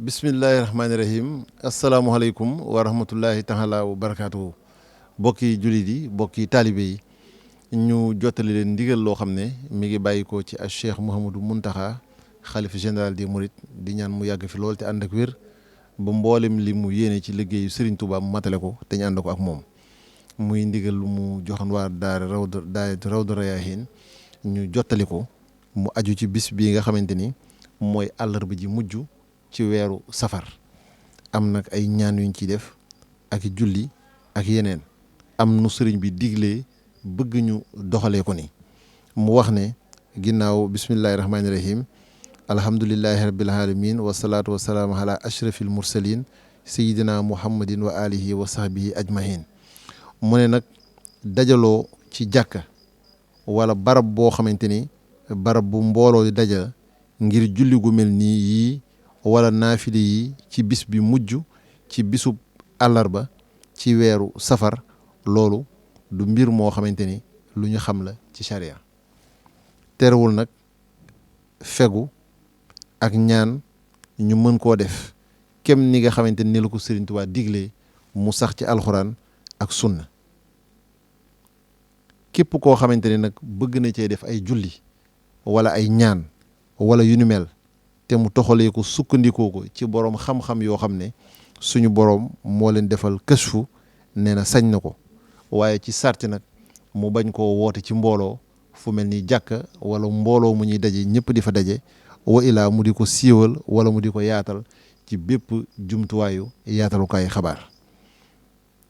bismillahi rahmaani rahim asalaamualeykum wa rahmatullahi taala wa barakaatuhu bokki jullit yi bokki taalibe yi ñu jottali leen ndigal loo xam ne mi ngi bàyyikoo ci ak Cheikh Mouhamadou Mountakha xalifa général des Mourides di ñaan mu yàgg fi lool te ànd ak wér ba mboolem li mu yéene ci liggéeyu Serigne Touba mu matale ko te ñu ànd ko ak moom muy ndigal lu mu joxoon waa daara Rawdu Rayaahiin ñu jottali ko mu aju ci bis bii nga xamante ni mooy àllarba ji mujj ci weeru safar am nag ay ñaan yuñ ciy def ak julli ak yeneen am nu sëriñ bi diglee bëgg ñu doxalee ko ni mu wax ne ginnaaw bismillahi rahmaani rahim alhamdulillahi rabbil alamin wasalaatu wasalaamu ala ashrafil mursalin sayidina muhammadin wa alihi wa sahbihi ajmahin mu ne nag dajaloo ci jàkka wala barab boo xamante ni barab bu mbooloo di dajal ngir julli gu mel nii yii wala naafile yi ci bis bi mujj ci bisub àllarba ci weeru safar loolu du mbir moo xamante ni lu ñu xam la ci charia terewul nag fegu ak ñaan ñu mën koo def kem ni nga xamante ni la ko Sëriñ Tuubaa diglee mu sax ci alxuraan ak sunna képp koo xamante ni nag bëgg na cee def ay julli wala ay ñaan wala yu ni mel te mu toxalee ko sukkandikoo ko ci boroom xam-xam yoo xam ne suñu boroom moo leen defal kësfu nee na sañ na ko waaye ci sarti nag mu bañ koo woote ci mbooloo fu mel ni jàkka wala mbooloo mu ñuy daje ñëpp di fa daje wa ilaa mu di ko siiwal wala mu di ko yaatal ci bépp jumtuwaayu yaatalukaay xabaar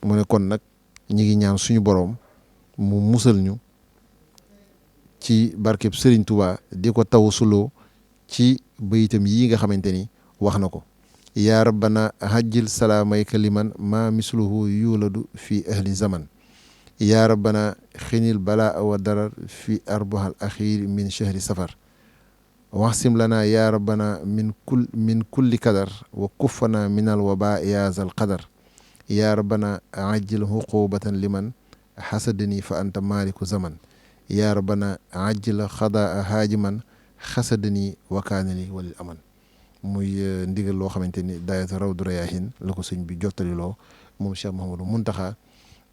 mu ne kon nag ñi ngi ñaan suñu boroom mu musal ñu ci barkeb Serigne Touba di ko taw suloo ci bayitam yi nga xamante ni wax na ko yaa rabbana hajjil salaamayka liman ma misluhu yuladu fi ahli zaman yaa rabbana xinil balaa wa darar fi arbahal axiir min chahri safar waxsim lana yaa rabbana min kulli kadar wa kuffana minal waba yaa zal qadar yaa rabbana ajjil huqubatan liman xasadani fa anta maliku zaman yaa rabbana ajjil xadaa haajiman xasadani wakaanani walil aman muy ndigal loo xamante ni daayatu Rawdu Rayaahiin la ko sëñ bi jottali loo moom Cheikh Mouhamadou Mountakha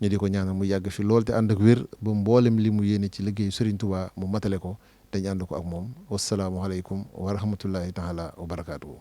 ñu di ko ñaanal mu yàgg fi lool te ànd ak wér ba mboolem li mu yéene ci liggéeyu Serigne Touba mu matale ko te ñu ànd ko ak moom wasalaamualeykum wa rahmatullahi taala wa barakaatuhu